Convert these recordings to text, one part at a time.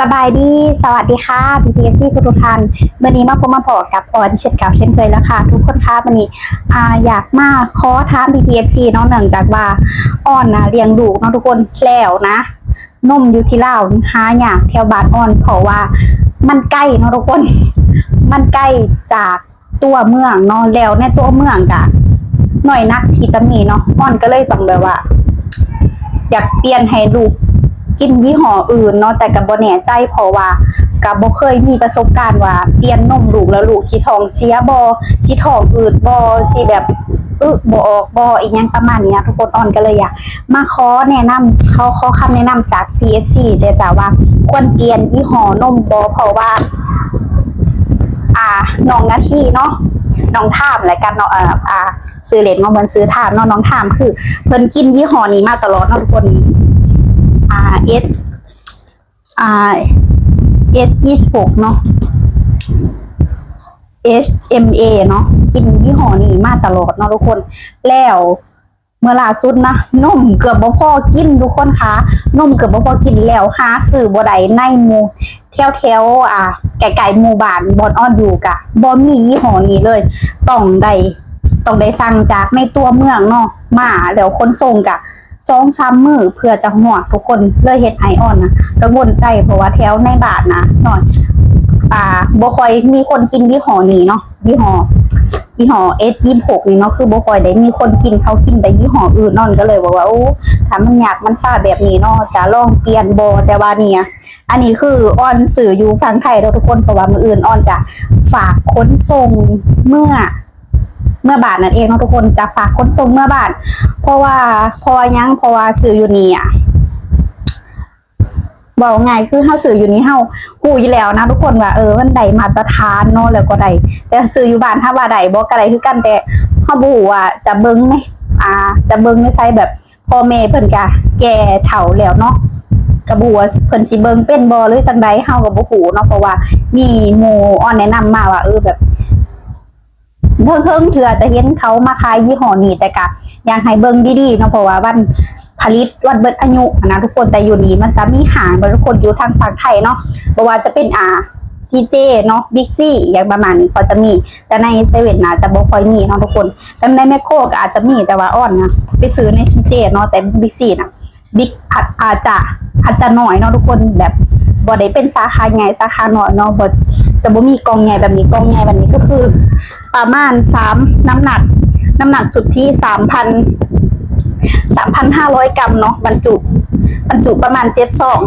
ສະບາຍດີ ສະຫວັດດີຄ່ະ ພີ່ໆ ເອັຟຊີ ທຸກໆທ່ານ. ມື້ນີ້ມາພົບມາພໍ້ກັບອອນເຊັ່ນເກົ່າເຊັ່ນເຄີຍແລ້ວຄ່ະທຸກຄົນຄ່ະ. ມື້ນີ້ ອາ ຢາກມາຂໍຖາມ ພີ່ໆ ເອັຟຊີ ເນາະ ເນື່ອງຈາກວ່າອອນນະລ້ຽງລູກເນາະທຸກຄົນ ແລ້ວນະ ນົມຢູ່ທີ່ລາວນີ້ຫາຍາກແຖວບ້ານອອນ ເພາະວ່າມັນໄກເນາະທຸກຄົນ ມັນໄກຈາກ ຕົວເມືອງເນາະ ແລ້ວໃນຕົວເມືອງກະໜ້ອຍນັກທີ່ຈະມີເນາະ. ອອນກໍເລີຍຕ້ອງແບບວ່າ ຢາກປ່ຽນໃຫ້ລູກກິນຍີ່ຫໍ້ອື່ນເນາະ ແຕ່ກໍບໍ່ແນ່ໃຈ ເພາະວ່າກໍບໍ່ເຄີຍມີປະສົບການວ່າປ່ຽນນົມລູກແລ້ວລູກຊິທ້ອງເສຍບໍ່ ຊິທ້ອງອືດບໍ່ ຊິແບບອຶບໍ່ອອກບໍ່ ອີ່ຫຍັງປະມານນີ້ນະທຸກຄົນ. ອອນກໍເລີຍຢາກ ມາຂໍແນະນຳ ຂໍ ຂໍຄຳແນະນຳຈາກ ພີ່ໆ ເອັຟຊີ ແດ່ຈ້າ ວ່າຄວນປ່ຽນຍີ່ຫໍ້ນົມບໍ່ ເພາະວ່າ ອ່າ ນ້ອງນາທີເນາະ ນ້ອງທາມແລ້ວກັນເນາະ ເອີ ອ່າ ຊື່ເລ່ນຂອງເພິ່ນຊື່ທາມເນາະ ນ້ອງທາມ ຄືເພິ່ນກິນຍີ່ຫໍ້ນີ້ມາຕະຫຼອດເນາະທຸກຄົນ ນີ້ ອ່າ ເອສ ອ່າ ເອສ ຊາວຫົກເນາະ ເອສ ເອັມ ເອ ເນາະ ກິນຍີ່ຫໍ້ນີ້ມາຕະຫຼອດເນາະທຸກຄົນ. ແລ້ວ ເມື່ອລ່າສຸດນະ ນົມເກືອບບໍ່ພໍກິນທຸກຄົນຄ່ະ ນົມເກືອບບໍ່ພໍກິນ ແລ້ວຫາຊື້ບໍ່ໄດ້ໃນໝູ່ແຖວໆ ອ່າ ໃກ້ໆ ໝູ່ບ້ານບ່ອນອອນຢູ່ກະບໍ່ມີຍີ່ຫໍ້ນີ້ເລີຍ ຕ້ອງໄດ້ ຕ້ອງໄດ້ສັ່ງຈາກໃນຕົວເມືອງເນາະມາ ແລ້ວຂົນສົ່ງກະສອງສາມມື້ເພື່ອຈະຮອດທຸກຄົນ ເລີຍເຮັດໃຫ້ອອນນະກັງວົນໃຈ ເພາະວ່າແຖວໃນບ້ານນະ ໜ້ອຍ ອ່າ ບໍ່ຄ່ອຍມີຄົນກິນຍີ່ຫໍ້ນີ້ເນາະ. ຍີ່ຫໍ້ ຍີ່ຫໍ້ ເອສ ຊາວຫົກນີ້ເນາະ ຄືບໍ່ຄ່ອຍໄດ້ມີຄົນກິນ ເຂົາກິນແຕ່ຍີ່ຫໍ້ອື່ນ ອອນກໍເລີຍບອກວ່າ ໂອ້ ຖ້າມັນຍາກມັນຊາແບບນີ້ເນາະ ຈະລອງປ່ຽນບໍ່. ແຕ່ວ່ານີ້ ອັນນີ້ຄືອອນຊື້ຢູ່ຝັ່ງໄທເນາະທຸກຄົນ ເພາະວ່າມື້ອື່ນອອນຈະຝາກຂົນສົ່ງເມືອ ເມືອບ້ານນັ້ນເອງເນາະທຸກຄົນ ຈະຝາກຂົນສົ່ງເມືອບ້ານ ເພາະວ່າ ເພາະວ່າຫຍັງ ເພາະວ່າຊື້ຢູ່ນີ້ອະ ເວົ້າງ່າຍຄືເຮົາຊື້ຢູ່ນີ້ ເຮົາຮູ້ຢູ່ແລ້ວນະທຸກຄົນວ່າ ເອີ ມັນໄດ້ມາດຕະຖານເນາະ ແລ້ວກໍໄດ້ ແຕ່ຊື້ຢູ່ບ້ານຖາມວ່າໄດ້ບໍ່ ກໍໄດ້ຄືກັນ ແຕ່ເຮົາບໍ່ຮູ້ວ່າຈະເບິ່ງໃນ ອ່າ ຈະເບິ່ງໃນໃສ ແບບພໍ່ແມ່ເພິ່ນກະແກ່ເຖົ້າແລ້ວເນາະ ກໍບໍ່ຮູ້ວ່າເພິ່ນຊິເບິ່ງເປັນບໍ່ ຫຼືຈັ່ງໃດ ເຮົາກໍບໍ່ຮູ້ເນາະ ເພາະວ່າມີໝູ່ອອນແນະນຳມາວ່າ ເອີ ແບບ ເຖິງໆ ເທື່ອຈະເຫັນເຂົາມາຂາຍຍີ່ຫໍ້ນີ້ ແຕ່ກະຢາກໃຫ້ເບິ່ງດີໆເນາະ ເພາະວ່າວັນຜະລິດ ວັນເບິດອາຍຸຫັ້ນນະທຸກຄົນ. ແຕ່ຢູ່ນີ້ມັນຈະມີຫ້າງເນາະທຸກຄົນ ຢູ່ທາງຝັ່ງໄທເນາະ ບໍ່ວ່າຈະເປັນ ອ່າ ຊີເຈ ເນາະ ບິກຊີ ອີ່ຫຍັງປະມານນີ້ ກໍຈະມີ ແຕ່ໃນເຊເວັ່ນອາດຈະບໍ່ຄ່ອຍມີເນາະທຸກຄົນ ແຕ່ໃນແມັກໂຄກໍອາດຈະມີ ແຕ່ວ່າອອນນະໄປຊື້ໃນຊີເຈ ເນາະ ແຕ່ບິກຊີນະ ບິກອາດ ອາດຈະ ອາດຈະໜ້ອຍເນາະທຸກຄົນ ແບບບໍ່ໄດ້ເປັນສາຂາໃຫຍ່ ສາຂານ້ອຍເນາະ ບໍ່ ຈະບໍ່ມີກ່ອງໃຫຍ່ແບບນີ້ ກ່ອງໃຫຍ່ແບບນີ້ກໍຄືປະມານສາມ ນ້ຳໜັກ ນ້ຳໜັກສຸດທີ່ສາມພັນ ສາມພັນຫ້າຮ້ອຍກຣາມເນາະ ບັນຈຸ ບັນຈຸປະມານເຈັດຊອງ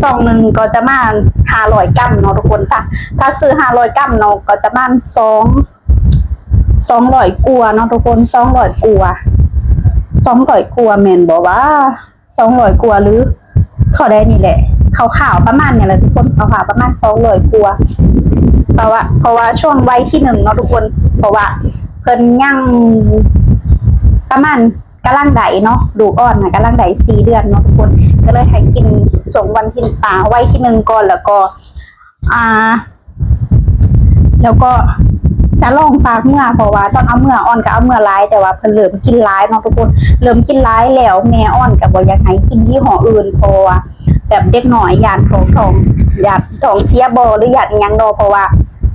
ຊອງໜຶ່ງກໍຈະປະມານຫ້າຮ້ອຍກຣາມເນາະທຸກຄົນ ຖ້າ ຖ້າຊື້ຫ້າຮ້ອຍກຣາມເນາະ ກໍຈະປະມານສອງ ສອງຮ້ອຍກວ່າເນາະທຸກຄົນ ສອງຮ້ອຍກວ່າ ສອງຮ້ອຍກວ່າແມ່ນບໍ່ຫວາ ສອງຮ້ອຍກວ່າ ຫຼືເທົ່າໃດນີ້ແຫຼະ ຄ່າວໆປະມານນີ້ແຫຼະທຸກຄົນ ຄ່າວໆປະມານສອງຮ້ອຍກວ່າ ເພາະວ່າ ເພາະວ່າຊ່ວງໄວທີໜຶ່ງເນາະທຸກຄົນ ເພາະວ່າເພິ່ນຍັງປະມານກຳລັງໄດ້ເນາະ ລູກອ່ອນນະກຳລັງໄດ້ສີ່ເດືອນເນາະທຸກຄົນ ກໍເລີຍໃຫ້ກິນຊ່ວງວັນທີ ອ່າ ໄວທີໜຶ່ງກ່ອນ ແລ້ວກໍ ອ່າ ແລ້ວກໍຈະລອງຝາກເມືອ ເພາະວ່າຕອນເອົາເມືອ ອອນກໍເອົາເມືອຫຼາຍ ແຕ່ວ່າເພິ່ນເລີ່ມກິນຫຼາຍເນາະທຸກຄົນ ເລີ່ມກິນຫຼາຍແລ້ວ ແມ່ອອນກໍບໍ່ຢາກໃຫ້ກິນຍີ່ຫໍ້ອື່ນ ເພາະວ່າແບບເດັກນ້ອຍຢ້ານທ້ອງ ທ້ອງ ຢ້ານທ້ອງເສຍບໍ່ ຫຼືຢ້ານອີ່ຫຍັງດອກ ເພາະວ່າ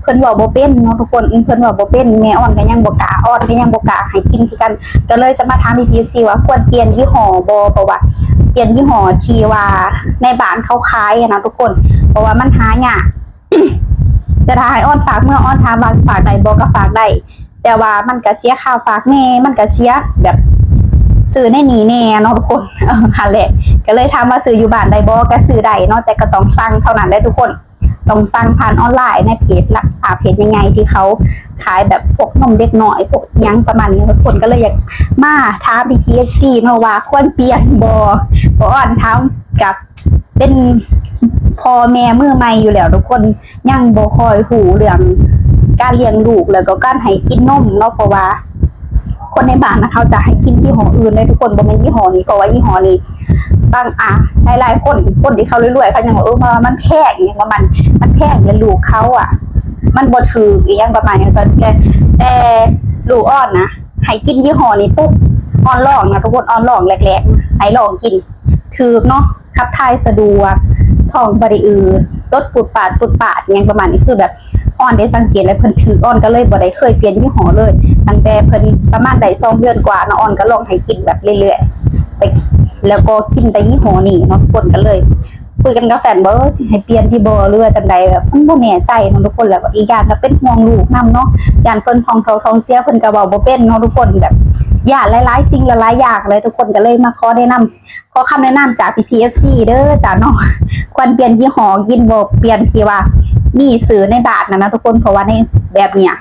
ເພິ່ນເວົ້າບໍ່ເປັນເນາະທຸກຄົນ ເພິ່ນເວົ້າບໍ່ເປັນ ແມ່ອອນກໍຍັງບໍ່ກ້າ ອອນກໍຍັງບໍ່ກ້າໃຫ້ກິນຄືກັນ ກໍເລີຍຈະມາຖາມ ພີ່ໆ ເອັຟຊີ ວ່າຄວນປ່ຽນຍີ່ຫໍ້ບໍ່ ເພາະວ່າປ່ຽນຍີ່ຫໍ້ທີ່ວ່າໃນບ້ານເຂົາຂາຍນະທຸກຄົນ ເພາະວ່າມັນຫາຍາກ. ແຕ່ຖ້າໃຫ້ອອນຝາກເມືອ ອອນຖາມວ່າຝາກໄດ້ບໍ່ ກໍຝາກໄດ້ ແຕ່ວ່າມັນກະເສຍຄ່າຝາກແດ່ ມັນກະເສຍແບບຊື້ໃນນີ້ແດ່ເນາະທຸກຄົນ ຫັ້ນແຫຼະ ກໍເລີຍຖາມວ່າຊື້ຢູ່ບ້ານໄດ້ບໍ່ ກໍຊື້ໄດ້ເນາະ ແຕ່ກໍຕ້ອງສັ່ງເທົ່ານັ້ນເດີທຸກຄົນ ຕ້ອງສັ່ງຜ່ານອອນລາຍໃນເພຈລະ ອ່າ ເພຈໃຫຍ່ໆ ທີ່ເຂົາຂາຍແບບພວກນົມເດັກນ້ອຍ ພວກຫຍັງປະມານນີ້ ທຸກຄົນກໍເລີຍຢາກມາຖາມ ພີ່ໆ ເອັຟຊີ ເນາະ ວ່າຄວນປ່ຽນບໍ່ ບໍ່ ອອນຖາມກັບ ເປັນພໍ່ແມ່ມືໃໝ່ຢູ່ແລ້ວທຸກຄົນ ຍັງບໍ່ຄ່ອຍຮູ້ເລື່ອງການລ້ຽງລູກ ແລ້ວກໍການໃຫ້ກິນນົມເນາະ ເພາະວ່າຄົນໃນບ້ານນະ ເຂົາຈະໃຫ້ກິນຍີ່ຫໍ້ອື່ນເດ້ທຸກຄົນ ບໍ່ແມ່ນຍີ່ຫໍ້ນີ້ ເພາະວ່າຍີ່ຫໍ້ນີ້ບາງ ອ່າ ຫຼາຍໆຄົນ ຄົນທີ່ເຂົາລວຍໆ ເຂົາຍັງວ່າ ເອີ ມັນແພງ ອີ່ຫຍັງປະມານ ມັນແພງ ແລະລູກເຂົາອະ ມັນບໍ່ຖືກ ອີ່ຫຍັງປະມານນີ້ ແຕ່ ແຕ່ລູກອ່ອນນະ ໃຫ້ກິນຍີ່ຫໍ້ນີ້ປຸບ ອ່ອນລອງນະທຸກຄົນ ອ່ອນລອງແລກໆ ໃຫ້ລອງກິນ ຖືກເນາະ ຂັບຖ່າຍສະດວກ ທ້ອງບໍ່ໄດ້ອືດ ຕົດປຸດປາດ ປຸດປາດ ຫຍັງປະມານນີ້ ຄືແບບ ອອນໄດ້ສັງເກດ ແລະ ເພິ່ນຖືກ ອອນກໍເລີຍບໍ່ໄດ້ເຄີຍປ່ຽນຍີ່ຫໍ້ເລີຍ ຕັ້ງແຕ່ເພິ່ນປະມານໄດ້ສອງເດືອນກວ່າເນາະ ອອນກໍລອງໃຫ້ກິນແບບເລື້ອຍໆ ແຕ່ ແລ້ວກໍກິນແຕ່ຍີ່ຫໍ້ນີ້ເນາະ ທຸກຄົນ ກໍເລີຍຄຸຍກັນກັບແຟນວ່າ ເອີ ຊິໃຫ້ປ່ຽນດີບໍ່ ຫຼືວ່າຈັ່ງໃດ ແບບມັນບໍ່ແນ່ໃຈເນາະ ທຸກຄົນ ແລ້ວກໍອີກຢ່າງກໍເປັນຫ່ວງລູກນຳເນາະ ຢ້ານເພິ່ນທ້ອງທ້ອງເສຍ ເພິ່ນກໍເວົ້າບໍ່ເປັນເນາະ ທຸກຄົນ ແບບຢ້ານຫຼາຍໆສິ່ງຫຼາຍໆຢ່າງເລີຍ ທຸກຄົນ ກໍເລີຍມາຂໍແນະນຳ ຂໍຄຳແນະນຳຈາກພີ່ໆ ເອັຟຊີ ເດີຈ້າເນາະ ຄວນປ່ຽນຍີ່ຫໍ້ກິນບໍ່ ປ່ຽນທີ່ວ່າມີຊື່ໃນບ້ານນັ້ນນະທຸກຄົນ ເພາະວ່າໃນແບບເນີ້ຍ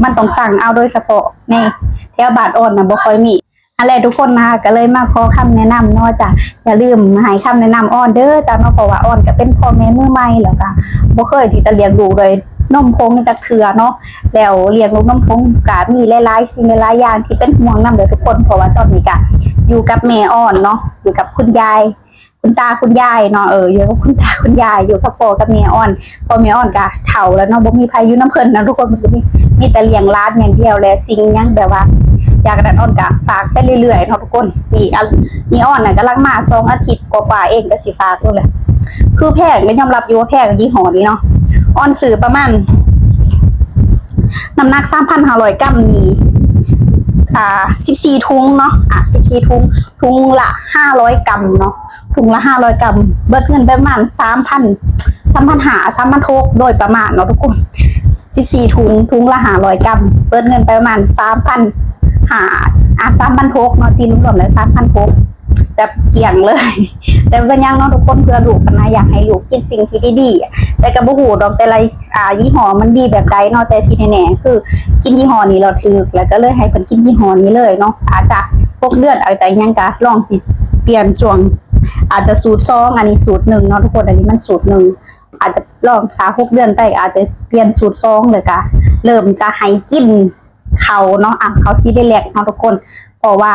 ມັນຕ້ອງສັ່ງເອົາໂດຍສະເພາະ ໃນແຖວບ້ານອອນນະບໍ່ຄ່ອຍມີ. ຫັ້ນແຫຼະທຸກຄົນນະ ກໍເລີຍມາຂໍຄຳແນະນຳເນາະ ຈະຢ່າລືມໃຫ້ຄຳແນະນຳອອນເດີຈ້າເນາະ ເພາະວ່າອອນກໍເປັນພໍ່ແມ່ມືໃໝ່ ແລ້ວກໍບໍ່ເຄີຍທີ່ຈະລ້ຽງລູກໂດຍ ນົມຜົງຈັກເທື່ອເນາະ ແລ້ວລ້ຽງລູກນົມຜົງກະມີຫຼາຍໆສິ່ງຫຼາຍໆຢ່າງທີ່ເປັນຫ່ວງນຳເດີທຸກຄົນ ເພາະວ່າຕອນນີ້ກະຢູ່ກັບແມ່ອອນເນາະ ຢູ່ກັບຄຸນຍາຍ ຄຸນຕາຄຸນຍາຍເນາະ ເອີ ຢູ່ກັບຄຸນຕາຄຸນຍາຍ ຢູ່ກັບພໍ່ກັບແມ່ອອນ ພໍ່ແມ່ອອນກະເຖົ້າແລ້ວເນາະ ບໍ່ມີໃຜຢູ່ນຳເພິ່ນນະທຸກຄົນ ມີ ມີແຕ່ລ້ຽງຫຼານຢ່າງດຽວ ແລະ ສິ່ງຫຍັງແບບວ່າຢາກນັ້ນອອນກະຝາກໄປເລື້ອຍໆເນາະທຸກຄົນ ນີ້ ອັນນີ້ອອນນະກຳລັງມາສອງອາທິດ ກວ່າໆເອງກໍຊິຝາກໂລດແຫຼະ ຄືແພງ ກໍຍອມຮັບຢູ່ວ່າແພງຍີ່ຫໍ້ນີ້ເນາະ ອອນຊື້ປະມານ ນ້ຳໜັກສາມພັນຫ້າຮ້ອຍກຣາມນີ້ ອ່າ ສິບສີ່ທຸງເນາະ ອ່າ ສິບສີ່ທຸງ ທຸງລະຫ້າຮ້ອຍກຣາມເນາະ ທຸງລະຫ້າຮ້ອຍກຣາມ ເບິດເງິນໄປປະມານສາມພັນ ສາມພັນຫ້າ ສາມພັນຫົກໂດຍປະມານເນາະທຸກຄົນ ສິບສີ່ທຸງ ທຸງລະຫ້າຮ້ອຍກຣາມ ເບິດເງິນໄປປະມານສາມພັນຫ້າ ອ່າ ສາມພັນຫົກເນາະ ຕີລວມໆແລ້ວສາມພັນຫົກ ແບບກ້ຽງເລີຍ ແຕ່ບໍ່ເປັນຫຍັງເນາະທຸກຄົນ ເພື່ອລູກຫັ້ນນະ ຢາກໃຫ້ລູກກິນສິ່ງທີ່ດີໆ ແຕ່ກໍບໍ່ຮູ້ດອກແຕ່ລະ ອ່າ ຍີ່ຫໍ້ມັນດີແບບໃດເນາະ ແຕ່ທີ່ແນ່ໆ ຄືກິນຍີ່ຫໍ້ນີ້ແລ້ວຖືກ ແລ້ວກໍເລີຍໃຫ້ເພິ່ນກິນຍີ່ຫໍ້ນີ້ເລີຍເນາະ ອາດຈະຫົກເດືອນ ອາດຈະຫຍັງ ກໍລອງຊິປ່ຽນຊ່ວງ ອາດຈະສູດສອງ ອັນນີ້ສູດໜຶ່ງເນາະທຸກຄົນ ອັນນີ້ມັນສູດໜຶ່ງ ອາດຈະລອງຖ້າຫົກເດືອນໄປ ອາດຈະປ່ຽນສູດສອງ ແລ້ວກໍເລີ່ມຈະໃຫ້ກິນເຂົ້າເນາະ ອ່າ ເຂົ້າຊີໄດແລັກເນາະທຸກຄົນ ເພາະວ່າ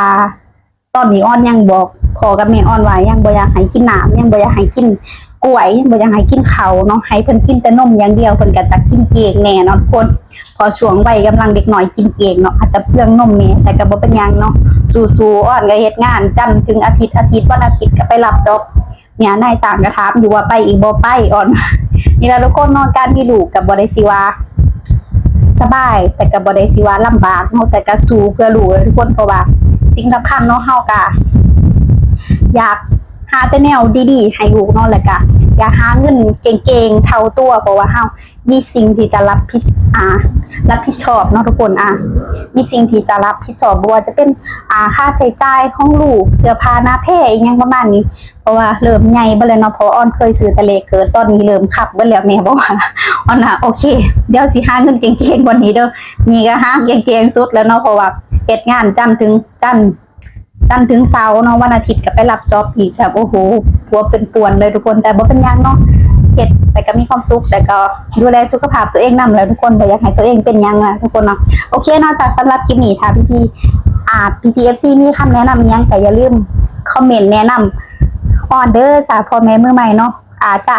ຕອນນີ້ອອນຍັງບອກພໍ່ກັບແມ່ອອນວ່າ ຍັງບໍ່ຢາກໃຫ້ກິນນ້ຳ ຍັງບໍ່ຢາກໃຫ້ກິນກ້ວຍ ຍັງບໍ່ຢາກໃຫ້ກິນເຂົ້າເນາະ ໃຫ້ເພິ່ນກິນແຕ່ນົມຢ່າງດຽວ ເພິ່ນກໍຈະກິນເກັ່ງແດ່ເນາະທຸກຄົນ ເພາະຊ່ວງໄວກຳລັງເດັກນ້ອຍກິນເກັ່ງເນາະ ອາດຈະເປືອງນົມແດ່ ແຕ່ກໍບໍ່ເປັນຫຍັງເນາະ ສູ້ໆ ອອນກໍເຮັດງານຈັນເຖິງອາທິດ ອາທິດ ວັນອາທິດກໍໄປຮັບຈອບ ເມຍນາຍຈ້າງກໍຖາມຢູ່ວ່າໄປອີກບໍ່ໄປ ອອນ ນີ້ລະທຸກຄົນເນາະ ການມີລູກກໍບໍ່ໄດ້ຊິວ່າສະບາຍ ແຕ່ກໍບໍ່ໄດ້ຊິວ່າລຳບາກເນາະ ແຕ່ກໍສູ້ເພື່ອລູກເລີຍທຸກຄົນ ເພາະວ່າສິ່ງສຳຄັນເນາະ ເຮົາກໍຢາກຫາແຕ່ແນວດີໆໃຫ້ລູກເນາະ ແລ້ວກໍຢາກຫາເງິນເກັ່ງໆເທົ່າຕົວ ເພາະວ່າເຮົາ ມີສິ່ງທີ່ຈະຮັບຜິດ ອ່າ ຮັບຜິດຊອບເນາະທຸກຄົນ ອ່າ ມີສິ່ງທີ່ຈະຮັບຜິດຊອບ ບໍ່ວ່າຈະເປັນ ອ່າ ຄ່າໃຊ້ຈ່າຍຂອງລູກ ເສື້ອຜ້າໜ້າແພ ອີ່ຫຍັງປະມານນີ້ ເພາະວ່າເລີ່ມໃຫຍ່ເບິດແລ້ວເນາະ ເພາະອອນເຄີຍຊື້ແຕ່ເລກເກີດ ຕອນນີ້ເລີ່ມຄັບເບິດແລ້ວ ແມ່ບອກວ່າ ອອນນະ ໂອເຄ ດຽວຊິຫາເງິນເກັ່ງໆກ່ອນນີ້ເດີ ນີ້ກໍຫາເກັ່ງໆສຸດແລ້ວເນາະ ເພາະວ່າເຮັດງານຈັນເຖິງ ຈັນ ຈັນເຖິງເສົາເນາະ ວັນອາທິດກໍໄປຮັບຈອບອີກ ແບບ ໂອ້ໂຫ ຫົວເປັນປວນເລີຍທຸກຄົນ ແຕ່ບໍ່ເປັນຫຍັງເນາະ ເຮັດແຕ່ກໍມີຄວາມສຸກ ແລ້ວກໍດູແລສຸຂະພາບຕົວເອງນຳແຫຼະທຸກຄົນ ບໍ່ຢາກໃຫ້ຕົວເອງເປັນຫຍັງນະທຸກຄົນເນາະ ໂອເຄເນາະ ຈາກສຳລັບຄລິບນີ້ ຖ້າພີ່ໆ ອ່າ ພີ່ໆ ເອັຟຊີ ມີຄຳແນະນຳອີ່ຫຍັງກໍຢ່າລືມຄອມເມັນແນະນຳອອນເດີ ຈາກພໍ່ແມ່ມືໃໝ່ເນາະ ອາດຈະ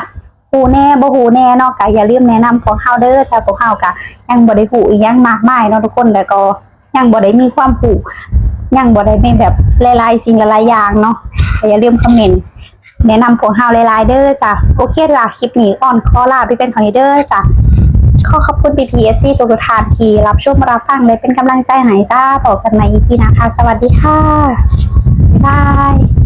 ຮູ້ແດ່ ບໍ່ຮູ້ແດ່ເນາະ ກະຢ່າລືມແນະນຳພວກເຮົາເດີ ຖ້າພວກເຮົາກະຍັງບໍ່ໄດ້ຮູ້ອີ່ຫຍັງມາກມາຍເນາະທຸກຄົນ ແລ້ວກໍຍັງບໍ່ໄດ້ມີຄວາມຮູ້ ຍັງບໍ່ໄດ້ມີແບບຫຼາຍໆສິ່ງຫຼາຍໆຢ່າງເນາະ ກະຢ່າລືມຄອມເມັນແນະນຳພວກເຮົາຫຼາຍໆເດີຈ້າ. ໂອເຄລະ ຄລິບນີ້ອອນຂໍລາໄປພຽງເທົ່ານີ້ເດີຈ້າ. ຂໍຂອບຄຸນພີ່ໆ ເອັຟຊີ ທຸກໆທ່ານທີ່ຮັບຊົມຮັບຟັງ ແລະ ເປັນກຳລັງໃຈໃຫ້ຈ້າ. ພົບກັນໃໝ່ອີພີໜ້າຄ່ະ. ສະຫວັດດີຄ່ະ. ບາຍບາຍ.